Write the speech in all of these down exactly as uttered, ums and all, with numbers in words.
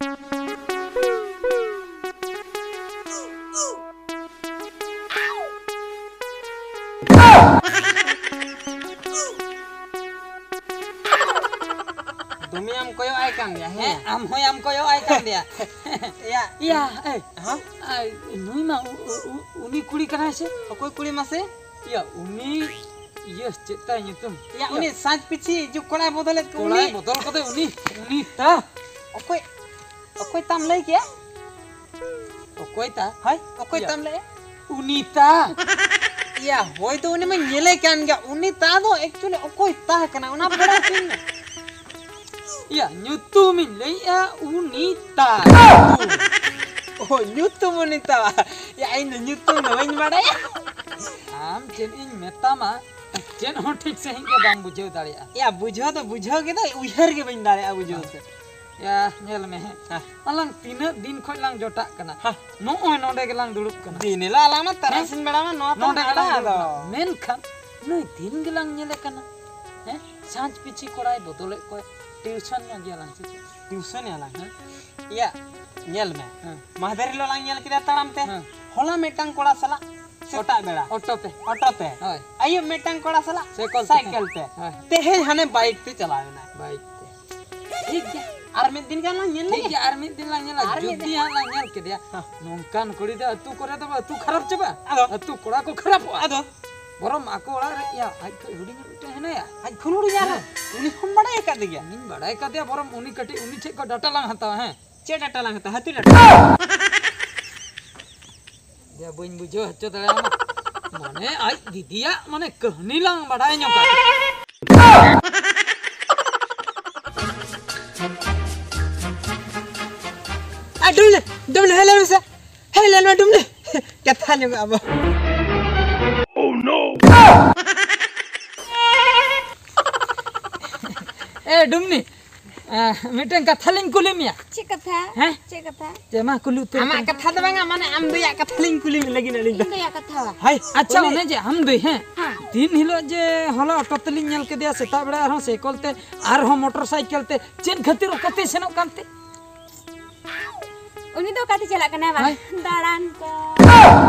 ᱫᱚᱢᱮᱭᱟᱢ ᱠᱚᱭᱚᱜ ᱟᱭ ᱠᱟᱱ ᱜᱮᱭᱟ, ᱦᱮᱸ? ᱦᱮᱸ, ᱟᱢ ᱦᱚᱸᱭᱟᱢ ᱠᱚᱭᱚᱜ ᱟᱭ ᱠᱟᱱ ᱜᱮᱭᱟ᱾ ᱭᱟ᱾ ᱭᱟ, ᱮᱭ᱾ ᱦᱮᱸ? ᱟᱭ, ᱱᱩᱭ ᱢᱟ ᱩ-, ᱩ-, ᱩ-, ᱩᱱᱤ ᱠᱩᱲᱤ ᱠᱟᱱᱟᱭ ᱥᱮ? ᱚᱠᱚᱭ ᱠᱩᱲᱤ ᱢᱟᱥᱮ? ᱭᱟ, ᱩᱱᱤ, ᱤᱭᱟᱹ, ᱪᱮᱫ ᱛᱟᱭ ᱧᱩᱛᱩᱢ? ᱭᱟ, ᱭᱟ᱾ ᱩᱱᱤ ᱥᱟᱡᱽ ᱯᱤᱪᱷᱤ ᱡᱩᱜᱽ ᱠᱚᱲᱟᱭ ᱵᱚᱫᱚᱞᱮᱫ ᱠᱚ, ᱠᱚᱲᱟᱭ ᱩᱱᱤ? ᱵᱚᱫᱚᱞ ᱠᱟᱫᱟᱭ ᱩᱱᱤ, ᱩᱱᱤ ᱛᱟ᱾ ᱚᱠᱚᱭ, ᱚᱠᱚᱭ ᱛᱟᱢ ᱞᱟᱹᱭ ᱠᱮᱜᱼᱟ? ᱚᱠᱚᱭ ᱛᱟ? ᱦᱳᱭ, ᱚᱠᱚᱭ ᱭᱟ᱾ ᱛᱟᱢ ᱞᱟᱹᱭᱮᱜᱼᱟ? ᱩᱱᱤ ᱛᱟ᱾ ᱭᱟ, ᱦᱳᱭ ᱫᱚ ᱩᱱᱤ ᱢᱟ ᱧᱮᱞᱮ ᱠᱟᱱ ᱜᱮᱭᱟ᱾ ᱩᱱᱤ ᱛᱟ ᱫᱚ actually ᱚᱠᱚᱭ ᱛᱟ ᱠᱟᱱᱟ, ᱚᱱᱟ ᱵᱟᱲᱟᱭ ᱦᱚᱪᱚᱧ ᱢᱮ᱾ ᱭᱟ, ᱧᱩᱛᱩᱢᱤᱧ ᱞᱟᱹᱭᱮᱜᱼᱟ, ᱩᱱᱤ ᱛᱟ᱾ ᱚ, ᱧᱩᱛᱩᱢ ᱩᱱᱤ ᱛᱟ᱾ ᱭᱟ, ᱤᱧ ᱫᱚ ᱧᱩᱛᱩᱢ ᱫᱚ ᱵᱟᱹᱧ ᱵᱟᱲᱟᱭᱟ᱾ ᱟᱢ ᱪᱮᱫ ᱤᱧ ᱢᱮᱛᱟᱢᱟ, ᱪᱮᱫ ᱦᱚᱸ ᱴᱷᱤᱠ ᱥᱟᱺᱦᱤᱡ ᱜᱮ ᱵᱟᱢ ᱵᱩᱡᱷᱟᱹᱣ ᱫᱟᱲᱮᱭᱟᱜᱼᱟ᱾ ᱭᱟ, ᱵᱩᱡᱷᱟᱹᱣ ᱫᱚ ᱵᱩᱡᱷᱟᱹᱣ ᱠᱮᱫᱟᱹᱧ, ᱩᱭᱦᱟᱹᱨ ᱜᱮ ᱵᱟᱹᱧ ᱫᱟᱲᱮᱭᱟᱜᱼᱟ ᱵᱩᱡᱷᱟᱹᱣ ᱛᱮ᱾ ᱭᱟ, ᱧᱮᱞ ᱢᱮ ᱦᱮᱸ᱾ ᱦᱮᱸ᱾ ᱟᱞᱟᱝ ᱛᱤᱱᱟᱹᱜ ᱫᱤᱱ ᱠᱷᱚᱱ ᱞᱟᱝ ᱡᱚᱴᱟᱜ ᱠᱟᱱᱟ᱾ ᱦᱮᱸ᱾ ᱱᱚᱜᱼᱚᱭ ᱱᱚᱰᱮ ᱜᱮᱞᱟᱝ ᱫᱩᱲᱩᱵ ᱠᱟᱱᱟ᱾ ᱫᱤᱱ ᱦᱤᱞᱳᱜ ᱟᱞᱟᱝ ᱢᱟ ᱛᱟᱨᱟᱥᱤᱧ ᱦᱮᱸ? ᱵᱮᱲᱟ ᱢᱟ ᱱᱚᱣᱟ ᱛᱟᱞᱟᱝ ᱱᱚᱰᱮ ᱜᱮᱞᱟᱝ ᱟᱫᱚ᱾ ᱫᱩᱲᱩᱵ ᱠᱟᱱᱟ᱾ ᱢᱮᱱᱠᱷᱟᱱ ᱱᱩᱭ ᱫᱤᱱ ᱜᱮᱞᱟᱝ ᱧᱮᱞᱮ ᱠᱟᱱᱟ᱾ ᱦᱮᱸ? ᱥᱟᱸᱡ ᱯᱤᱪᱷᱤ ᱠᱚᱲᱟᱭ ᱵᱚᱫᱚᱞᱮᱫ ᱠᱚᱣᱟ᱾ ᱴᱤᱭᱩᱥᱚᱱ ᱧᱚᱜ ᱜᱮᱭᱟᱞᱟᱝ ᱥᱮ ᱪᱮᱫ? ᱴᱤᱭᱩᱥᱚᱱ ᱭᱟᱞᱟᱝ᱾ ᱦᱮᱸ? ᱭᱟ, ᱧᱮᱞ ᱢᱮ᱾ ᱦᱮᱸ᱾ ᱢᱟᱦᱫᱮᱨ ᱦᱤᱞᱳᱜ ᱞᱟᱝ ᱧᱮᱞ ᱠᱮᱫᱟ ᱛᱟᱲᱟᱢ ᱛᱮ᱾ ᱦᱮᱸ᱾ ᱦᱚᱞᱟ ᱢᱤᱫᱴᱟᱝ ᱠᱚᱲᱟ ᱥᱟᱞᱟᱜ ᱥᱮᱛᱟᱜ ᱵᱮᱲᱟ᱾ ᱚᱴᱳ ᱛᱮ᱾ ᱚᱴᱳ ᱛᱮ᱾ ᱦᱳᱭ᱾ ᱟᱹᱭᱩᱵ ᱢᱤᱫᱴᱟᱝ ᱠᱚᱲᱟ ᱥᱟᱞᱟᱜ ᱥᱟᱭᱠᱮᱞ ᱛᱮ᱾ ᱥᱟᱭᱠᱮᱞ ᱛᱮ᱾ ᱦᱳᱭ᱾ ᱛᱮᱦᱮᱧ ᱦᱟᱱᱮ ᱵᱟᱭᱤᱠ ᱛᱮ ᱪᱟᱞᱟᱣ ᱮᱱᱟᱭ᱾ ᱵᱟᱭᱤᱠ ᱛᱮ᱾ ᱴᱷᱤᱠ ᱜᱮᱭᱟ᱾ ᱟᱨ ᱢᱤᱫ ᱫᱤᱱ ᱜᱟᱱ ᱞᱟᱝ ᱧᱮᱞ ᱴᱷᱤᱠ ᱞᱮᱜᱮ᱾ ᱜᱮᱭᱟ, ᱟᱨ ᱢᱤᱫ ᱫᱤᱱ ᱞᱟᱝ ᱧᱮᱞᱟ᱾ ᱟᱨ ᱢᱤᱫ ᱡᱩᱫᱤ ᱫᱤᱱ᱾ ᱦᱟᱸᱜ ᱞᱟᱝ ᱧᱮᱞ ᱠᱮᱫᱮᱭᱟ, ᱦᱮᱸ᱾ ᱱᱚᱝᱠᱟᱱ ᱠᱩᱲᱤ ᱫᱚ ᱟᱹᱛᱩ ᱠᱚᱨᱮ ᱫᱚ ᱟᱹᱛᱩ ᱠᱷᱟᱨᱟᱯ ᱪᱟᱵᱟᱜᱼᱟ᱾ ᱟᱫᱚ? ᱟᱹᱛᱩ ᱠᱚᱲᱟ ᱠᱚ ᱠᱷᱟᱨᱟᱯᱚᱜᱼᱟ᱾ ᱟᱫᱚ? ᱵᱚᱨᱚᱢ ᱟᱠᱚ ᱚᱲᱟᱜ ᱨᱮ, ᱭᱟ, ᱟᱡ ᱠᱷᱚᱱ ᱦᱩᱰᱤᱧ ᱢᱤᱫᱴᱮᱱ ᱦᱮᱱᱟᱭᱟ᱾ ᱟᱡ ᱠᱷᱚᱱ ᱦᱩᱰᱤᱧ ᱟᱨᱦᱚᱸ? ᱦᱮᱸ᱾ ᱩᱱᱤ ᱦᱚᱸᱢ ᱵᱟᱲᱟᱭ ᱟᱠᱟᱫᱮ ᱜᱮᱭᱟ? ᱩᱱᱤᱧ ᱵᱟᱲᱟᱭ ᱟᱠᱟᱫᱮᱭᱟ, ᱵᱚᱨᱚᱢ ᱩᱱᱤ ᱠᱟᱹᱴᱤᱡ, ᱩᱱᱤ ᱴᱷᱮᱡ ᱠᱷᱚᱱ ᱰᱟᱴᱟ ᱞᱟᱝ ᱦᱟᱛᱟᱣᱟ, ᱦᱮᱸ᱾ ᱪᱮᱫ ᱰᱟᱴᱟ ᱞᱟᱝ ᱦᱟᱛᱟᱣᱟ? ᱦᱟᱹᱛᱤ ᱰᱟᱴᱟ? ᱭᱟ, ᱵᱟᱹᱧ ᱵᱩᱡᱷᱟᱹᱣ ᱦᱚᱪᱚ ᱫᱟᱲᱮᱭᱟᱢᱟ᱾ ᱢᱟᱱᱮ, ᱟᱡ ᱫᱤᱫᱤᱭᱟᱜ, ᱢᱟᱱᱮ, ᱠᱟᱹᱦᱱᱤ ᱞᱟᱝ ᱵᱟᱰᱟᱭ ᱧᱚᱜᱟ᱾ ᱟ, ᱰᱩᱢᱞᱤ, ᱰᱩᱢᱞᱤ, ᱦᱮᱡ ᱞᱮᱱ ᱢᱮᱥᱮ᱾ ᱦᱮᱡ ᱞᱮᱱ ᱢᱮ, ᱰᱩᱢᱞᱤ᱾ ᱠᱟᱛᱷᱟ ᱧᱚᱜᱚᱜ ᱟᱵᱚ᱾ ᱮ, ᱰᱩᱢᱱᱤ, ᱮ, ᱢᱤᱫᱴᱮᱱ ᱠᱟᱛᱷᱟ ᱞᱤᱧ ᱠᱩᱞᱤ ᱢᱮᱭᱟ᱾ ᱪᱮᱫ ᱠᱟᱛᱷᱟ? ᱦᱮᱸ? ᱪᱮᱫ ᱠᱟᱛᱷᱟ? ᱪᱮ, ᱢᱟ ᱠᱩᱞᱤ ᱩᱛᱟᱹᱨ ᱟᱢᱟᱜ ᱠᱟᱱᱟ᱾ ᱠᱟᱛᱷᱟ ᱫᱚ ᱵᱟᱝᱟ, ᱢᱟᱱᱮ ᱟᱢ ᱫᱚᱭᱟᱜ ᱠᱟᱛᱷᱟ ᱞᱤᱧ ᱠᱩᱞᱤ ᱢᱮ ᱞᱟᱹᱜᱤᱫ ᱟᱹᱞᱤᱧ ᱫᱚ᱾ ᱤᱧ ᱫᱚᱭᱟᱜ ᱠᱟᱛᱷᱟ᱾ ᱦᱟᱭ, ᱟᱪᱪᱷᱟ, ᱩᱱᱤ ᱚᱱᱮ ᱡᱮ ᱟᱢ ᱫᱚᱭ, ᱦᱮᱸ? ᱦᱮᱸ᱾ ᱫᱤᱱ ᱦᱤᱞᱳᱜ ᱡᱮ ᱦᱚᱞᱟ ᱚᱴᱳ ᱛᱮᱞᱤᱧ ᱧᱮᱞ ᱠᱮᱫᱮᱭᱟ, ᱥᱮᱛᱟᱜ ᱵᱮᱲᱟ ᱟᱨᱦᱚᱸ ᱥᱟᱭᱠᱮᱞ ᱛᱮ, ᱟᱨᱦᱚᱸ ᱢᱚᱴᱚᱨ ᱥᱟᱭᱠᱮᱞ ᱛᱮ, ᱪᱮᱫ ᱠᱷᱟᱹᱛᱤᱨ ᱚᱠᱟᱛᱮᱭ ᱥᱮᱱᱚᱜ ᱠᱟᱱᱛᱮ? ᱩᱱᱤ ᱫᱚ ᱚᱠᱟᱛᱮ ᱪᱟᱞᱟᱜ ᱠᱟᱱᱟᱭ ᱵᱟ? ᱦᱳᱭ᱾ ᱫᱟᱬᱟᱱ ᱠᱚ᱾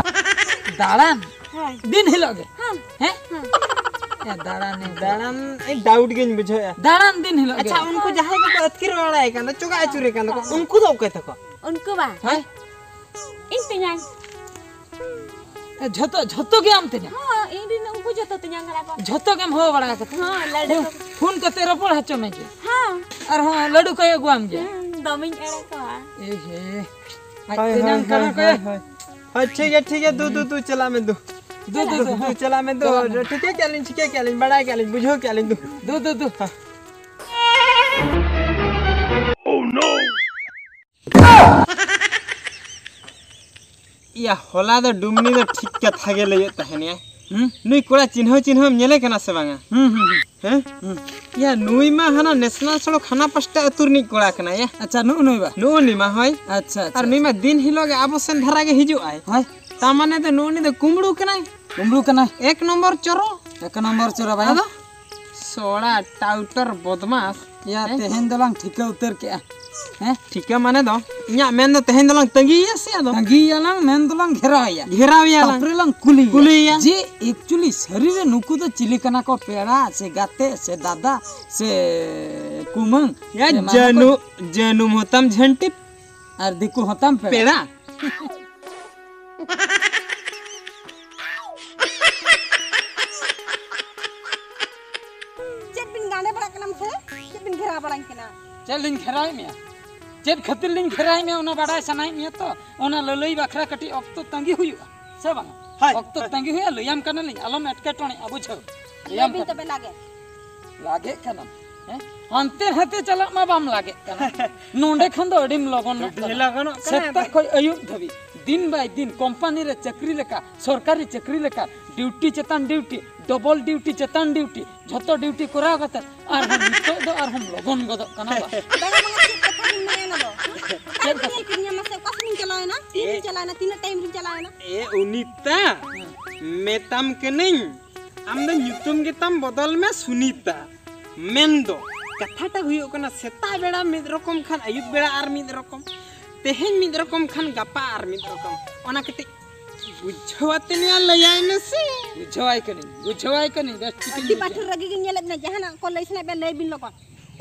ᱫᱟᱬᱟᱱ? ᱦᱳᱭ᱾ ᱫᱤᱱ ᱦᱤᱞᱳᱜ ᱜᱮ? ᱦᱮᱸ᱾ ᱦᱮᱸ? ᱦᱮᱸ᱾ ᱮ, ᱫᱟᱬᱟᱱ ᱮ ᱫᱟᱬᱟᱱ, ᱤᱧ ᱰᱟᱣᱩᱴ ᱜᱤᱧ ᱵᱩᱡᱷᱟᱹᱣᱮᱫᱼᱟ᱾ ᱫᱟᱬᱟᱱ ᱫᱤᱱ ᱦᱤᱞᱳᱜ ᱜᱮ᱾ ᱟᱪᱪᱷᱟ, ᱩᱱᱠᱩ ᱡᱟᱦᱟᱸᱭ ᱠᱚᱠᱚ ᱟᱹᱛᱠᱤᱨ ᱵᱟᱲᱟᱭ ᱠᱟᱱ ᱫᱚ, ᱪᱚᱜᱟᱜ ᱟᱹᱪᱩᱨᱮ ᱠᱟᱱ ᱫᱚ, ᱩᱱᱠᱩ ᱫᱚ ᱚᱠᱚᱭ ᱛᱟᱠᱚ? ᱩᱱᱠᱩ ᱵᱟ? ᱦᱮᱸ? ᱤᱧ ᱛᱮᱧᱟᱝ᱾ ᱮ, ᱡᱷᱚᱛᱚ, ᱡᱷᱚᱛᱚ ᱜᱮ ᱟᱢ ᱛᱮᱧᱟᱝ? ᱦᱚᱸ, ᱤᱧ ᱨᱤᱱ ᱩᱱᱠᱩ ᱡᱷᱚᱛᱚ ᱛᱮᱧᱟᱝ ᱠᱟᱱᱟ ᱠᱚ᱾ ᱡᱷᱚᱛᱚ ᱜᱮᱢ ᱦᱚᱦᱚ ᱵᱟᱲᱟ ᱟᱠᱟᱫᱟ? ᱦᱚᱸ, ᱞᱟᱹᱰᱩ ᱠᱚ᱾ ᱯᱷᱳᱱ ᱠᱟᱛᱮ ᱨᱚᱯᱚᱲ ᱦᱚᱪᱚ ᱢᱮ ᱜᱮ᱾ ᱦᱚᱸ᱾ ᱟᱨᱦᱚᱸ ᱞᱟᱹᱰᱩ ᱠᱚᱭ ᱟᱹᱜᱩᱣᱟᱢ ᱜᱮᱭᱟ? ᱦᱩᱸ, ᱫᱚᱢᱮᱧ ᱮᱲᱮ ᱠᱚᱣᱟ᱾ ᱮ ᱦᱮ᱾ ᱟᱡ ᱦᱳᱭ, ᱛᱮᱧᱟᱝ ᱦᱳᱭ, ᱠᱟᱱᱟ ᱦᱳᱭ, ᱠᱚᱭᱟ᱾ ᱦᱳᱭ, ᱦᱳᱭ᱾ ᱦᱳᱭ, ᱴᱷᱤᱠ ᱜᱮᱭᱟ, ᱴᱷᱤᱠ ᱜᱮᱭᱟ, ᱫᱩ, ᱫᱩ, ᱫᱩ, ᱪᱟᱞᱟᱜ ᱢᱮ, ᱫᱩ᱾ ᱫᱩ, ᱫᱩ, ᱫᱩ, ᱫᱩ, ᱦᱮᱸ᱾ ᱪᱟᱞᱟᱜ ᱢᱮ, ᱫᱩ᱾ ᱪᱟᱞᱟᱜ ᱢᱮ᱾ ᱴᱷᱤᱠᱟᱹ ᱠᱮᱜᱼᱟ ᱞᱤᱧ, ᱴᱷᱤᱠᱟᱹ ᱠᱮᱜᱼᱟ ᱞᱤᱧ, ᱵᱟᱲᱟᱭ ᱠᱮᱜᱼᱟ ᱞᱤᱧ, ᱵᱩᱡᱷᱟᱹᱣ ᱠᱮᱜᱼᱟ ᱞᱤᱧ, ᱫᱩ᱾ ᱫᱩ, ᱫᱩ, ᱫᱩ᱾ ᱦᱮᱸ᱾ ᱤᱭᱟ, ᱦᱚᱞᱟ ᱫᱚ ᱰᱩᱢᱱᱤ ᱫᱚ ᱴᱷᱤᱠ ᱠᱟᱛᱷᱟ ᱜᱮ ᱞᱟᱹᱭᱮᱫ ᱛᱟᱦᱮᱱᱟᱭ᱾ ᱦᱩᱸ? ᱱᱩᱭ ᱠᱚᱲᱟ ᱪᱤᱱᱦᱟᱹᱣ ᱪᱤᱱᱦᱟᱹᱣ ᱧᱮᱞᱮ ᱠᱟᱱᱟ ᱥᱮ ᱵᱟᱝᱟ? ᱦᱩᱸ, ᱦᱩᱸ, ᱦᱩᱸ᱾ ᱦᱮᱸ? ᱦᱩᱸ᱾ ᱭᱟ, ᱱᱩᱭ ᱢᱟ ᱦᱟᱱᱟ ᱱᱮᱥᱱᱟᱞ ᱥᱚᱲᱚᱠ ᱦᱟᱱᱟ ᱯᱟᱥᱴᱟ ᱟᱹᱛᱩ ᱨᱤᱱᱤᱡ ᱠᱚᱲᱟ ᱠᱟᱱᱟᱭ ᱭᱟ᱾ ᱟᱪᱪᱷᱟ, ᱱᱩᱜᱼᱩ ᱱᱩᱭ ᱵᱟ? ᱱᱩᱜᱼᱩ ᱱᱩᱭ ᱢᱟ, ᱦᱳᱭ᱾ ᱟᱪᱪᱷᱟ, ᱟᱪᱪᱷᱟ, ᱟᱨ ᱱᱩᱭ ᱢᱟ ᱟᱪᱪᱷᱟ᱾ ᱫᱤᱱ ᱦᱤᱞᱳᱜ ᱜᱮ ᱟᱵᱚ ᱥᱮᱱ ᱫᱷᱟᱨᱟ ᱜᱮ ᱦᱤᱡᱩᱜ ᱟᱭ᱾ ᱦᱳᱭ᱾ ᱛᱟ ᱢᱟᱱᱮ ᱫᱚ ᱱᱩᱜᱼᱩ ᱱᱩᱭ ᱫᱚ ᱠᱩᱢᱵᱽᱲᱩ ᱠᱟᱱᱟᱭ᱾ ᱠᱩᱢᱵᱽᱲᱩ ᱠᱟᱱᱟᱭ᱾ ᱮᱠ ᱱᱚᱢᱵᱚᱨ ᱪᱚᱨᱚ᱾ ᱮᱠ ᱱᱚᱢᱵᱚᱨ ᱪᱚᱨᱚ ᱵᱟ᱾ ᱟᱫᱚ? ᱥᱚᱲᱟ ᱴᱟᱣᱴᱚᱨ ᱵᱚᱫᱢᱟᱥ᱾ ᱭᱟ, ᱦᱮᱸ? ᱛᱮᱦᱮᱧ ᱫᱚᱞᱟᱝ ᱴᱷᱤᱠᱟᱹ ᱩᱛᱟᱹᱨ ᱠᱮᱜᱼᱟ᱾ ᱦᱮᱸ? ᱴᱷᱤᱠᱟᱹ ᱢᱟᱱᱮ ᱫᱚ, ᱤᱧᱟᱜ ᱢᱮᱱ ᱫᱚ ᱛᱮᱦᱮᱧ ᱫᱚᱞᱟᱝ ᱛᱟᱺᱜᱤᱭᱮᱭᱟ ᱥᱮ ᱟᱫᱚ? ᱛᱟᱺᱜᱤᱭᱮᱭᱟᱞᱟᱝ, ᱢᱮᱱ ᱫᱚᱞᱟᱝ ᱜᱷᱮᱨᱟᱣᱮᱭᱟ᱾ ᱜᱷᱮᱨᱟᱣᱮᱭᱟᱞᱟᱝ᱾ ᱛᱟᱯᱚᱨᱮ ᱞᱟᱝ ᱠᱩᱞᱤᱭᱮᱭᱟ᱾ ᱠᱩᱞᱤᱭᱮᱭᱟ᱾ ᱡᱮ actually ᱥᱟᱹᱨᱤ ᱨᱮ ᱱᱩᱠᱩ ᱫᱚ ᱪᱤᱞᱤ ᱠᱟᱱᱟ ᱠᱚ, ᱯᱮᱲᱟ ᱥᱮ ᱜᱟᱛᱮ ᱥᱮ ᱫᱟᱫᱟ ᱥᱮ ᱠᱩᱢᱟᱹᱝ? ᱭᱟ, ᱥᱮ ᱢᱟᱢᱟ ᱡᱟᱹᱱᱩ-, ᱠᱚ? ᱡᱟᱹᱱᱩᱢ ᱦᱚᱛᱟᱢ ᱡᱷᱟᱹᱱᱴᱤ᱾ ᱟᱨ ᱫᱤᱠᱩ ᱦᱚᱛᱟᱢ ᱯᱮᱲᱟ᱾ ᱯᱮᱲᱟ? ᱪᱮᱫ ᱵᱤᱱ ᱜᱟᱸᱰᱮ ᱵᱟᱲᱟᱜ ᱠᱟᱱᱟ ᱢᱟᱥᱮ? ᱪᱮᱫ ᱵᱤᱱ ᱜᱷᱮᱨᱟᱣ ᱵᱟᱲᱟᱧ ᱠᱟᱱᱟ? ᱪᱮᱫ ᱞᱤᱧ ᱜᱷᱮᱨᱟᱣᱮᱫ ᱢᱮᱭᱟ? ᱪᱮᱫ ᱠᱷᱟᱹᱛᱤᱨ ᱞᱤᱧ ᱜᱷᱮᱨᱟᱣᱮᱫ ᱢᱮᱭᱟ, ᱚᱱᱟ ᱵᱟᱰᱟᱭ ᱥᱟᱱᱟᱭᱮᱫ ᱢᱮᱭᱟ ᱛᱚ? ᱚᱱᱟ ᱞᱟᱹᱞᱟᱹᱭ ᱵᱟᱠᱷᱨᱟ ᱠᱟᱹᱴᱤᱡ ᱚᱠᱛᱚ ᱛᱟᱺᱜᱤ ᱦᱩᱭᱩᱜᱼᱟ, ᱥᱮ ᱵᱟᱝ? ᱦᱳᱭ᱾ ᱚᱠᱛᱚ ᱛᱟᱺᱜᱤ ᱦᱩᱭᱩᱜᱼᱟ, ᱞᱟᱹᱭᱟᱢ ᱠᱟᱱᱟᱞᱤᱧ, ᱟᱞᱚᱢ ᱮᱴᱠᱮᱴᱚᱬᱮᱜᱼᱟ, ᱵᱩᱡᱷᱟᱹᱣ? ᱞᱟᱹᱭ ᱞᱟᱹᱭᱟᱢ ᱵᱤᱱ ᱠᱟᱱᱟ᱾ ᱛᱚᱵᱮ ᱞᱟᱜᱮ᱾ ᱞᱟᱜᱮᱜ ᱠᱟᱱᱟᱢ, ᱦᱮᱸ? ᱦᱟᱱᱛᱮ ᱱᱟᱛᱮ ᱪᱟᱞᱟᱜ ᱢᱟ ᱵᱟᱢ ᱞᱟᱜᱮᱜ ᱠᱟᱱᱟ᱾ ᱱᱚᱸᱰᱮ ᱠᱷᱚᱱ ᱫᱚ ᱟᱹᱰᱤᱢ ᱞᱚᱜᱚᱱᱚᱜ ᱠᱟᱱᱟ᱾ ᱞᱚᱜᱚᱱᱚᱜ ᱠᱟᱱᱟ ᱥᱮᱛᱟᱜ ᱟᱫᱚ᱾ ᱠᱷᱚᱱ ᱟᱹᱭᱩᱵ ᱫᱷᱟᱹᱵᱤᱡ, ᱫᱤᱱ by ᱫᱤᱱ, ᱠᱳᱢᱯᱟᱱᱤ ᱨᱮ ᱪᱟᱹᱠᱨᱤ ᱞᱮᱠᱟ, ᱥᱚᱨᱠᱟᱨᱤ ᱪᱟᱹᱠᱨᱤ ᱞᱮᱠᱟ, ᱰᱤᱭᱩᱴᱤ ᱪᱮᱛᱟᱱ ᱰᱤᱭᱩᱴᱤ, ᱰᱚᱵᱚᱞ ᱰᱤᱭᱩᱴᱤ ᱪᱮᱛᱟᱱ ᱰᱤᱭᱩᱴᱤ, ᱡᱷᱚᱛᱚ ᱰᱤᱭᱩᱴᱤ ᱠᱚᱨᱟᱣ ᱠᱟᱛᱮ ᱟᱨᱦᱚᱸ ᱱᱤᱛᱚᱜ ᱫᱚ ᱟᱨᱦᱚᱸᱢ ᱞᱚᱜᱚᱱ ᱜᱚᱫᱚᱜ ᱠᱟᱱᱟ ᱵᱟ᱾ ᱵᱟᱝᱟ, ᱵᱟᱝᱟ, ᱪᱮᱫ ᱠᱟᱛᱷᱟ ᱵᱤᱱ ᱢᱮᱱᱟ ᱚᱱᱟ ᱫᱚ? ᱚᱠᱟ ᱪᱮᱫ ᱨᱮᱵᱤᱱ ᱠᱟᱛᱷᱟ? ᱧᱮᱞ ᱠᱤᱫᱤᱧᱟ ᱢᱟᱥᱮ? ᱚᱠᱟ ᱥᱮᱫ ᱞᱤᱧ ᱪᱟᱞᱟᱣᱮᱱᱟ? ᱛᱤᱱ ᱨᱤᱧ ᱪᱟᱞᱟᱣᱮᱱᱟ? ᱛᱤᱱᱟᱹᱜ ᱴᱟᱭᱤᱢ ᱨᱤᱧ ᱪᱟᱞᱟᱣᱮᱱᱟ? ᱮ ᱩᱱᱤᱛᱟ, ᱦᱮᱸ᱾ ᱢᱮᱛᱟᱢ ᱠᱟᱹᱱᱟᱹᱧ, ᱟᱢ ᱫᱚ ᱧᱩᱛᱩᱢ ᱜᱮᱛᱟᱢ ᱵᱚᱫᱚᱞ ᱢᱮ ᱥᱩᱱᱤᱛᱟ᱾ ᱢᱮᱱᱫᱚ ᱠᱟᱛᱷᱟᱴᱟᱜ ᱦᱩᱭᱩᱜ ᱠᱟᱱᱟ, ᱥᱮᱛᱟᱜ ᱵᱮᱲᱟ ᱢᱤᱫ ᱨᱚᱠᱚᱢ ᱠᱷᱟᱱ ᱟᱹᱭᱩᱵ ᱵᱮᱲᱟ ᱟᱨ ᱢᱤᱫ ᱨᱚᱠᱚᱢ᱾ ᱛᱮᱦᱮᱧ ᱢᱤᱫ ᱨᱚᱠᱚᱢ ᱠᱷᱟᱱ ᱜᱟᱯᱟ ᱟᱨ ᱢᱤᱫ ᱨᱚᱠᱚᱢ᱾ ᱚᱱᱟ ᱠᱟᱹᱴᱤᱡ ᱵᱩᱡᱷᱟᱹᱣ ᱟᱛᱮ ᱱᱤᱭᱟ ᱞᱟᱹᱭᱟᱭ ᱢᱮᱥᱮ᱾ ᱵᱩᱡᱷᱟᱹᱣᱟᱭ ᱠᱟᱹᱱᱟᱹᱧ, ᱵᱩᱡᱷᱟᱹᱣᱟᱭ ᱠᱟᱹᱱᱟᱹᱧ, ᱵᱮᱥ ᱴᱷᱤᱠᱤᱧ ᱟᱹᱰᱤ ᱵᱩᱡᱷᱟᱹᱣᱟ᱾ ᱵᱟᱹᱴᱷᱤ ᱨᱟᱹᱜᱤ ᱜᱤᱧ ᱧᱮᱞᱮᱫ ᱵᱮᱱᱟ, ᱡᱟᱦᱟᱱᱟᱜ ᱠᱚ ᱞᱟᱹᱭ ᱥᱟᱱᱟᱭᱮᱫ ᱵᱮᱱ ᱞᱟᱹᱭ ᱵᱤᱱ ᱞᱚᱜᱚᱱ᱾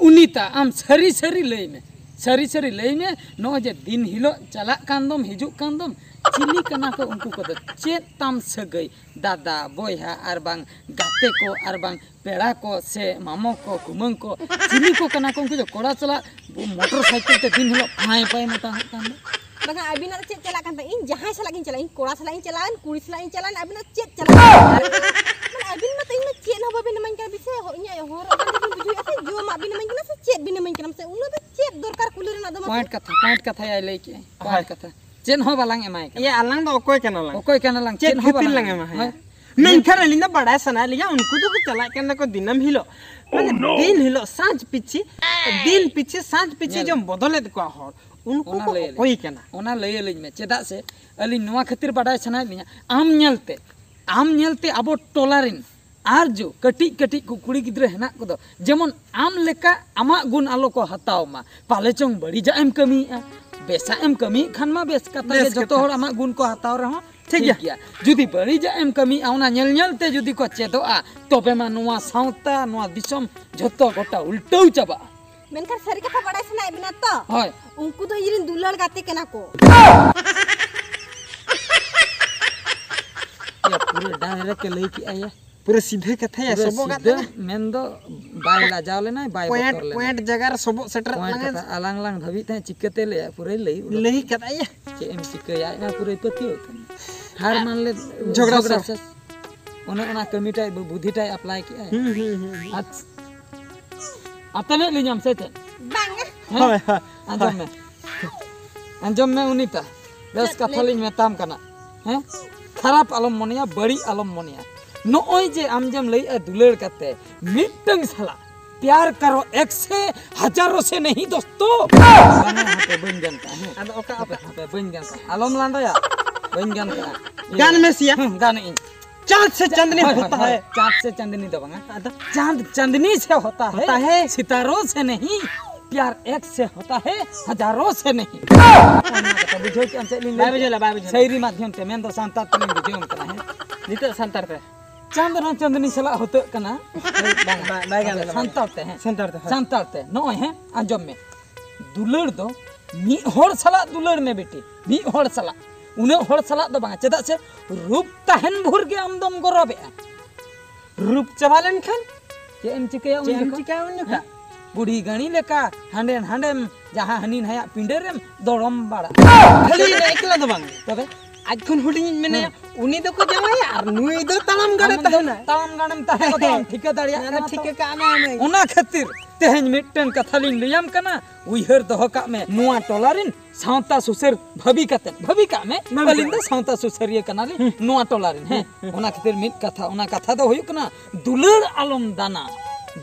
ᱩᱱᱤ ᱛᱟ ᱟᱢ ᱥᱟᱹᱨᱤ ᱥᱟᱹᱨᱤ ᱞᱟᱹᱭ ᱢᱮ, ᱥᱟᱹᱨᱤ ᱥᱟᱹᱨᱤ ᱞᱟᱹᱭ ᱢᱮ, ᱱᱚᱜᱼᱚᱭ ᱡᱮ ᱫᱤᱱ ᱦᱤᱞᱳᱜ ᱪᱟᱞᱟᱜ ᱠᱟᱱ ᱫᱚᱢ ᱦᱤᱡᱩᱜ ᱠᱟᱱ ᱫᱚᱢ, ᱪᱤᱞᱤ ᱠᱟᱱᱟ ᱠᱚ ᱩᱱᱠᱩ ᱠᱚᱫᱚ? ᱪᱮᱫ ᱛᱟᱢ ᱥᱟᱹᱜᱟᱹᱭ? ᱫᱟᱫᱟ, ᱵᱚᱭᱦᱟ, ᱟᱨ ᱵᱟᱝ ᱜᱟᱛᱮ ᱠᱚ, ᱟᱨ ᱵᱟᱝ ᱯᱮᱲᱟ ᱠᱚ ᱥᱮ ᱢᱟᱢᱚ ᱠᱚ, ᱠᱩᱢᱟᱹᱝ ᱠᱚ, ᱪᱤᱞᱤ ᱠᱚ ᱠᱟᱱᱟ ᱠᱚ ᱩᱱᱠᱩ ᱫᱚ? ᱠᱚᱲᱟ ᱥᱟᱞᱟᱜ ᱢᱚᱴᱚᱨ ᱥᱟᱭᱠᱮᱞ ᱛᱮ ᱫᱤᱱ ᱦᱤᱞᱳᱜ ᱯᱷᱟᱭ ᱯᱷᱟᱭ ᱢᱚᱴᱟ ᱦᱩᱭᱩᱜ ᱠᱟᱱ ᱫᱚ᱾ ᱵᱟᱝᱟ, ᱟᱹᱵᱤᱱᱟᱜ ᱫᱚ ᱪᱮᱫ ᱪᱟᱞᱟᱜ ᱠᱟᱱ ᱛᱟᱹᱵᱤᱱ? ᱤᱧ ᱡᱟᱦᱟᱸᱭ ᱥᱟᱞᱟᱜ ᱜᱤᱧ ᱪᱟᱞᱟᱜᱼᱟ, ᱤᱧ ᱠᱚᱲᱟ ᱥᱟᱞᱟᱜ ᱤᱧ ᱪᱟᱞᱟᱜᱼᱟ, ᱠᱩᱲᱤ ᱥᱟᱞᱟᱜ ᱤᱧ ᱪᱟᱞᱟᱜᱼᱟ, ᱟᱹᱵᱤᱱᱟᱜ ᱪᱮᱫ ᱪᱟᱞᱟᱜ ᱠᱟᱱᱟ? ᱢᱟᱱᱮ ᱟᱹᱵᱤᱱ ᱢᱟᱛᱚ ᱤᱧ ᱢᱟ ᱪᱮᱫ ᱦᱚᱸ ᱵᱟᱵᱤᱱ ᱤᱢᱟᱹᱧ ᱠᱟᱱᱟ, ᱵᱤᱥᱮ ᱤᱧᱟᱹᱜ ᱦᱚᱨᱚᱜ ᱵᱟᱸᱫᱮ ᱵᱤᱱ ᱵᱩᱡᱷᱟᱹᱣᱮᱫᱼᱟ ᱥᱮ ᱡᱚᱢᱟᱜ ᱵᱤᱱ ᱤᱢᱟᱹᱧ ᱠᱟᱱᱟ ᱥᱮ ᱪᱮᱫ ᱵᱤᱱ ᱤᱢᱟᱹᱧ ᱠᱟᱱᱟ? ᱢᱟᱥᱮ ᱩᱱᱟᱹᱜ ᱫᱚ ᱪᱮᱫ ᱫᱚᱨᱠᱟᱨ ᱠᱩᱞᱤ ᱨᱮᱱᱟᱜ ᱫᱚ ᱢᱟᱥᱮ? ᱯᱚᱭᱮᱱᱴ ᱠᱟᱛᱷᱟ, ᱯᱚᱭᱮᱱᱴ ᱠᱟᱛᱷᱟ ᱭᱟᱭ ᱞᱟᱹᱭ ᱠᱮᱜᱼᱟᱭ, ᱯᱚᱭᱮᱱᱴ ᱦᱳᱭ᱾ ᱠᱟᱛᱷᱟ᱾ ᱪᱮᱫ ᱦᱚᱸ ᱵᱟᱞᱟᱝ ᱮᱢᱟᱭ ᱠᱟᱱᱟ᱾ ᱤᱭᱟᱹ, ᱟᱞᱟᱝ ᱫᱚ ᱚᱠᱚᱭ ᱠᱟᱱᱟ ᱞᱟᱝ? ᱚᱠᱚᱭ ᱠᱟᱱᱟ ᱞᱟᱝ? ᱪᱮᱫ ᱪᱮᱫ ᱦᱚᱸ ᱠᱷᱟᱹᱛᱤᱨ ᱵᱟᱞᱟᱝ ᱞᱟᱝ ᱮᱢᱟᱭᱟ? ᱮᱢᱟᱭᱟ? ᱦᱳᱭ᱾ ᱢᱮᱱᱠᱷᱟᱱ ᱟᱹᱞᱤᱧ ᱫᱚ ᱵᱟᱲᱟᱭ ᱥᱟᱱᱟᱭᱮᱫ ᱞᱤᱧᱟ, ᱩᱱᱠᱩ ᱫᱚᱠᱚ ᱪᱟᱞᱟᱜ ᱠᱟᱱ ᱫᱚᱠᱚ ᱫᱤᱱᱟᱹᱢ ᱦᱤᱞᱳᱜ, ᱢᱟᱱᱮ ᱫᱤᱱ ᱦᱤᱞᱳᱜ ᱥᱟᱸᱡ ᱯᱤᱪᱷᱤ, ᱫᱤᱱ ᱯᱤᱪᱷᱤ ᱥᱟᱸᱡ ᱯᱤᱪᱷᱤ ᱧᱮᱞ ᱡᱚᱢ ᱵᱚᱫᱚᱞᱮᱫ ᱠᱚᱣᱟ ᱦᱚᱲ᱾ ᱩᱱᱠᱩ ᱚᱱᱟ ᱠᱚ ᱞᱟᱹᱭ ᱟᱹᱞᱤᱧ ᱚᱠᱚᱭ ᱢᱮ᱾ ᱠᱟᱱᱟ? ᱚᱱᱟ ᱞᱟᱹᱭ ᱟᱹᱞᱤᱧ ᱢᱮ, ᱪᱮᱫᱟᱜ ᱥᱮ ᱟᱹᱞᱤᱧ ᱱᱚᱣᱟ ᱠᱷᱟᱹᱛᱤᱨ ᱵᱟᱰᱟᱭ ᱥᱟᱱᱟᱭᱮᱫ ᱞᱤᱧᱟ, ᱟᱢ ᱧᱮᱞᱛᱮ, ᱟᱢ ᱧᱮᱞᱛᱮ ᱟᱵᱚ ᱴᱚᱞᱟ ᱨᱮᱱ ᱟᱨ ᱡᱚ ᱠᱟᱹᱴᱤᱡ ᱠᱟᱹᱴᱤᱡ ᱠᱚ ᱠᱩᱲᱤ ᱜᱤᱫᱽᱨᱟᱹ ᱦᱮᱱᱟᱜ ᱠᱚᱫᱚ, ᱡᱮᱢᱚᱱ ᱟᱢ ᱞᱮᱠᱟ ᱟᱢᱟᱜ ᱜᱩᱱ ᱟᱞᱚ ᱠᱚ ᱦᱟᱛᱟᱣ ᱢᱟ᱾ ᱯᱟᱞᱮ ᱪᱚᱝ ᱵᱟᱹᱲᱤᱡᱟᱜ ᱮᱢ ᱠᱟᱹᱢᱤᱭᱮᱫᱼᱟ, ᱵᱮᱥᱟᱜ ᱮᱢ ᱠᱟᱹᱢᱤᱭᱮᱫ ᱠᱷᱟᱱ ᱢᱟ ᱵᱮᱥ ᱠᱟᱛᱷᱟ ᱜᱮ, ᱵᱮᱥ ᱡᱚᱛᱚ ᱠᱟᱛᱷᱟ᱾ ᱦᱚᱲ ᱟᱢᱟᱜ ᱜᱩᱱ ᱠᱚ ᱦᱟᱛᱟᱣ ᱨᱮᱦᱚᱸ ᱴᱷᱤᱠ ᱴᱷᱤᱠ ᱜᱮᱭᱟ᱾ ᱜᱮᱭᱟ᱾ ᱡᱩᱫᱤ ᱵᱟᱹᱲᱤᱡᱟᱜ ᱮᱢ ᱠᱟᱹᱢᱤᱭᱮᱫᱼᱟ, ᱚᱱᱟ ᱧᱮᱞ ᱧᱮᱞ ᱛᱮ ᱡᱩᱫᱤ ᱠᱚ ᱪᱮᱫᱚᱜᱼᱟ, ᱛᱚᱵᱮ ᱢᱟ ᱱᱚᱣᱟ ᱥᱟᱶᱛᱟ, ᱱᱚᱣᱟ ᱫᱤᱥᱚᱢ ᱡᱷᱚᱛᱚ ᱜᱚᱴᱟ ᱩᱞᱴᱟᱹᱣ ᱪᱟᱵᱟᱜᱼᱟ᱾ ᱢᱮᱱᱠᱷᱟᱱ ᱥᱟᱹᱨᱤ ᱠᱟᱛᱷᱟ ᱵᱟᱲᱟᱭ ᱥᱟᱱᱟᱭᱮᱫ ᱵᱮᱱᱟ ᱛᱚ? ᱦᱳᱭ᱾ ᱩᱱᱠᱩ ᱫᱚ ᱤᱧᱨᱮᱱ ᱫᱩᱞᱟᱹᱲ ᱜᱟᱛᱮ ᱠᱟᱱᱟ ᱠᱚ᱾ ᱭᱟ, ᱯᱩᱨᱟᱹ direct ᱮ ᱞᱟᱹᱭ ᱠᱮᱜᱼᱟ ᱭᱟ᱾ ᱯᱩᱨᱟᱹ ᱥᱤᱫᱷᱟᱹ ᱠᱟᱛᱷᱟ ᱭᱟ, ᱯᱩᱨᱟᱹ ᱥᱚᱵᱚᱜ ᱜᱟᱛᱮ ᱥᱤᱫᱷᱟᱹ ᱠᱟᱱᱟ᱾ ᱢᱮᱱ ᱫᱚ ᱵᱟᱭ ᱞᱟᱡᱟᱣ ᱞᱮᱱᱟᱭ, ᱵᱟᱭ ᱯᱚᱭᱮᱱᱴ, ᱵᱚᱛᱚᱨ ᱞᱮᱱᱟᱭ᱾ ᱯᱚᱭᱮᱱᱴ ᱡᱟᱭᱜᱟ ᱨᱮ ᱥᱚᱵᱚᱜ ᱥᱮᱴᱮᱨᱚᱜ ᱯᱚᱭᱮᱱᱴ ᱞᱟᱝᱟ᱾ ᱠᱟᱛᱷᱟ ᱟᱞᱟᱝ ᱞᱟᱝ ᱫᱷᱟᱹᱵᱤᱡ ᱛᱟᱦᱮᱸ ᱪᱤᱠᱟᱹᱛᱮ ᱞᱟᱹᱭᱟ? ᱯᱩᱨᱟᱹᱭ ᱞᱟᱹᱭ ᱩᱰᱩᱠ ᱞᱟᱹᱭ ᱠᱮᱫᱟ᱾ ᱠᱟᱫ ᱟᱭᱟ᱾ ᱪᱮᱫ ᱮᱢ ᱪᱤᱠᱟᱹᱭᱟ? ᱟᱡ ᱢᱟ ᱯᱩᱨᱟᱹᱭ ᱯᱟᱹᱛᱭᱟᱹᱣ ᱠᱟᱱᱟ᱾ ᱦᱟᱨ ᱢᱟᱱ ᱞᱮ ᱡᱷᱚᱜᱽᱲᱟ ᱡᱷᱚᱜᱽᱲᱟ ᱥᱟᱨ᱾ ᱥᱟᱨ᱾ ᱚᱱᱮ ᱚᱱᱟ ᱠᱟᱹᱢᱤᱴᱟᱭ ᱵᱩ-, ᱵᱩᱫᱷᱤᱴᱟᱭ apply ᱠᱮᱜᱼᱟᱭ᱾ ᱦᱩᱸ, ᱦᱩᱸ, ᱦᱩᱸ, ᱦᱩᱸ᱾ ᱟᱪᱪᱷᱟ᱾ ᱟᱛᱟᱱᱟᱹᱜ ᱞᱤᱧᱟᱢ ᱥᱮ ᱪᱮᱫ? ᱵᱟᱝᱟ᱾ ᱦᱮᱸ? ᱦᱳᱭ, ᱦᱳᱭ, ᱟᱸᱡᱚᱢ ᱦᱳᱭ᱾ ᱢᱮ᱾ ᱟᱸᱡᱚᱢ ᱢᱮ ᱩᱱᱤ ᱛᱟ᱾ ᱵᱮᱥ ᱪᱮᱫ ᱠᱟᱛᱷᱟ ᱞᱟᱹᱭ ᱞᱤᱧ ᱢᱮᱛᱟᱢ ᱠᱟᱱᱟ᱾ ᱦᱮᱸ? ᱠᱷᱟᱨᱟᱯ ᱟᱞᱚᱢ ᱢᱚᱱᱮᱭᱟ, ᱵᱟᱹᱲᱤᱡ ᱟᱞᱚᱢ ᱢᱚᱱᱮᱭᱟ᱾ ᱱᱚᱜᱼᱚᱭ ᱡᱮ ᱟᱢ ᱡᱮᱢ ᱞᱟᱹᱭᱮᱜᱼᱟ ᱫᱩᱞᱟᱹᱲ ᱠᱟᱛᱮ ᱢᱤᱫᱴᱟᱝ ᱥᱟᱞᱟᱜ ᱯᱭᱟᱨ ᱠᱟᱨᱚ ᱮᱠ ᱥᱮ ᱦᱟᱡᱟᱨᱚ ᱥᱮ ᱱᱟᱦᱤᱸ ᱫᱳᱥᱛᱳ᱾ ᱵᱟᱝᱟ, ᱦᱟᱯᱮ ᱵᱟᱹᱧ ᱜᱟᱱ ᱠᱟᱜᱼᱟ, ᱦᱮᱸ᱾ ᱟᱫᱚ ᱚᱠᱟ, ᱦᱟᱯᱮ, ᱚᱠᱟ? ᱦᱟᱯᱮ, ᱵᱟᱹᱧ ᱜᱟᱱ ᱠᱟᱜᱼᱟ᱾ ᱟᱞᱚᱢ ᱞᱟᱸᱫᱟᱭᱟ᱾ ᱵᱟᱹᱧ ᱜᱟᱱ ᱠᱟᱜᱼᱟ᱾ ᱤᱭᱟᱹ᱾ ᱜᱟᱱ ᱢᱮ ᱥᱮᱭᱟ᱾ ᱦᱮᱸ, ᱜᱟᱱᱮᱜ ᱟᱹᱧ᱾ ᱪᱟᱸᱫ ᱥᱮ ᱪᱟᱸᱫᱽᱱᱤ ᱦᱳᱭ, ᱦᱳᱭ, ᱦᱳᱛᱟ ᱦᱳᱭ᱾ ᱦᱮ᱾ ᱪᱟᱸᱫ ᱥᱮ ᱪᱟᱸᱫᱽᱱᱤ ᱫᱚ ᱵᱟᱝᱟ᱾ ᱟᱫᱚ? ᱪᱟᱸᱫ ᱪᱟᱸᱫᱽᱱᱤ ᱥᱮ ᱦᱳᱛᱟ ᱦᱮ, ᱦᱳᱛᱟ ᱦᱮ᱾ ᱥᱤᱛᱟᱨᱳ ᱥᱮ ᱱᱟᱦᱤᱸ᱾ प्यार एक से होता है, हजारों से नहीं। ᱚᱱᱟ ᱠᱟᱛᱷᱟ ᱵᱩᱡᱷᱟᱹᱣ ᱠᱮᱜᱼᱟᱢ ᱪᱮᱫ ᱞᱤᱧ ᱞᱟᱹᱭ ᱵᱟᱭ ᱵᱩᱡᱷᱟᱹᱣ ᱞᱮᱫᱟ, ᱵᱟᱭ ᱵᱩᱡᱷᱟᱹᱣ ᱞᱮᱫᱟ᱾ ᱥᱟᱭᱨᱤ ᱢᱟᱫᱽᱫᱷᱚᱢ ᱛᱮ, ᱢᱮᱱᱫᱚ ᱥᱟᱱᱛᱟᱲ ᱛᱮᱞᱤᱧ ᱵᱩᱡᱷᱟᱹᱣ ᱟᱢ ᱠᱟᱱᱟ, ᱦᱮᱸ? ᱱᱤᱛᱚᱜ ᱥᱟᱱᱛᱟᱲ ᱛᱮ᱾ ᱪᱟᱸᱫᱽ ᱨᱮᱦᱚᱸ ᱪᱟᱸᱫᱽᱱᱤ ᱥᱟᱞᱟᱜ ᱦᱩᱛᱟᱹᱜ ᱠᱟᱱᱟ᱾ ᱵᱟᱝ, ᱵᱟᱭ ᱜᱟᱱᱚᱜᱼᱟ᱾ ᱥᱟᱱᱛᱟᱲ ᱛᱮ, ᱦᱮᱸ᱾ ᱥᱟᱱᱛᱟᱲ ᱛᱮ, ᱦᱳᱭ᱾ ᱥᱟᱱᱛᱟᱲ ᱛᱮ, ᱱᱚᱜᱼᱚᱭ, ᱦᱮᱸ, ᱟᱸᱡᱚᱢ ᱢᱮ᱾ ᱫᱩᱞᱟᱹᱲ ᱫᱚ ᱢᱤᱫ ᱦᱚᱲ ᱥᱟᱞᱟᱜ ᱫᱩᱞᱟᱹᱲ ᱢᱮ ᱵᱤᱴᱤ, ᱢᱤᱫ ᱦᱚᱲ ᱥᱟᱞᱟᱜ᱾ ᱩᱱᱟᱹᱜ ᱦᱚᱲ ᱥᱟᱞᱟᱜ ᱫᱚ ᱵᱟᱝ, ᱪᱮᱫᱟᱜ ᱥᱮ ᱨᱩᱯ ᱛᱟᱦᱮᱱ ᱵᱷᱳᱨ ᱜᱮ ᱟᱢ ᱫᱚᱢ ᱜᱚᱨᱚᱵᱮᱜᱼᱟ᱾ ᱨᱩᱯ ᱪᱟᱵᱟ ᱞᱮᱱᱠᱷᱟᱱ ᱪᱮᱫ ᱮᱢ ᱪᱤᱠᱟᱹᱭᱟ ᱩᱱ ᱪᱮᱫ ᱮᱢ ᱡᱚᱠᱷᱟᱜ? ᱪᱤᱠᱟᱹᱭᱟ ᱩᱱ ᱡᱚᱠᱷᱟᱜ? ᱦᱮᱸ? ᱵᱩᱲᱦᱤ ᱜᱟᱹᱲᱤ ᱞᱮᱠᱟ ᱦᱟᱸᱰᱮ ᱱᱟᱸᱰᱮᱢ, ᱡᱟᱦᱟᱸ ᱦᱟᱹᱱᱤ ᱱᱟᱭᱟᱜ ᱯᱤᱸᱰᱟᱹ ᱨᱮᱢ ᱫᱚᱲᱚᱢ ᱵᱟᱲᱟᱜᱼᱟ᱾ ᱠᱷᱟᱹᱞᱤ ᱤᱱᱟᱹ ᱮᱠᱞᱟ ᱫᱚ ᱵᱟᱝ᱾ ᱛᱚᱵᱮ? ᱟᱡ ᱠᱷᱚᱱ ᱦᱩᱰᱤᱧᱤᱡ ᱢᱮᱱᱟᱭᱟ, ᱦᱮᱸ᱾ ᱩᱱᱤ ᱫᱚᱠᱚ ᱡᱟᱶᱟᱭᱟ ᱟᱨ ᱱᱩᱭ ᱫᱚ ᱛᱟᱲᱟᱢ ᱜᱟᱲᱮ ᱟᱢ ᱫᱚ ᱛᱟᱦᱮᱱᱟ᱾ ᱛᱟᱲᱟᱢ ᱜᱟᱲᱮᱢ ᱛᱟᱦᱮᱸ ᱠᱚᱫᱚ ᱵᱟᱢ ᱴᱷᱤᱠᱟᱹ ᱫᱟᱲᱮᱭᱟᱜ ᱚᱱᱟ ᱫᱚ ᱠᱟᱱᱟ ᱛᱚ᱾ ᱴᱷᱤᱠᱟᱹ ᱠᱟᱜ ᱢᱮ ᱟᱢ᱾ ᱚᱱᱟ ᱠᱷᱟᱹᱛᱤᱨ ᱛᱮᱦᱮᱧ ᱢᱤᱫᱴᱟᱝ ᱠᱟᱛᱷᱟ ᱞᱤᱧ ᱞᱟᱹᱭᱟᱢ ᱠᱟᱱᱟ, ᱩᱭᱦᱟᱹᱨ ᱫᱚᱦᱚ ᱠᱟᱜ ᱢᱮ᱾ ᱱᱚᱣᱟ ᱴᱚᱞᱟ ᱨᱤᱱ ᱥᱟᱶᱛᱟ ᱥᱩᱥᱟᱹᱨ ᱵᱷᱟᱹᱵᱤ ᱠᱟᱛᱮ, ᱵᱷᱟᱹᱵᱤ ᱠᱟᱜ ᱢᱮ, ᱵᱷᱟᱹᱵᱤ ᱟᱹᱞᱤᱧ ᱠᱟᱜ ᱫᱚ ᱢᱮ᱾ ᱥᱟᱶᱛᱟ ᱥᱩᱥᱟᱹᱨᱤᱭᱟᱹ ᱠᱟᱱᱟᱞᱤᱧ, ᱦᱩᱸ᱾ ᱱᱚᱣᱟ ᱴᱚᱞᱟ ᱨᱤᱱ, ᱦᱮᱸ᱾ ᱦᱩᱸ, ᱦᱩᱸ᱾ ᱚᱱᱟ ᱠᱷᱟᱹᱛᱤᱨ ᱢᱤᱫ ᱠᱟᱛᱷᱟ, ᱚᱱᱟ ᱠᱟᱛᱷᱟ ᱫᱚ ᱦᱩᱭᱩᱜ ᱠᱟᱱᱟ, ᱫᱩᱞᱟᱹᱲ ᱟᱞᱚᱢ ᱫᱟᱱᱟ,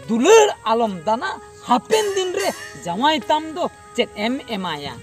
ᱫᱩᱞᱟᱹᱲ ᱟᱞᱚᱢ ᱫᱟᱱᱟ, ᱦᱟᱯᱮᱱ ᱫᱤᱱ ᱨᱮ ᱡᱟᱶᱟᱭ ᱛᱟᱢ ᱫᱚ ᱪᱮᱫ ᱮᱢ ᱮᱢᱟᱭᱟ?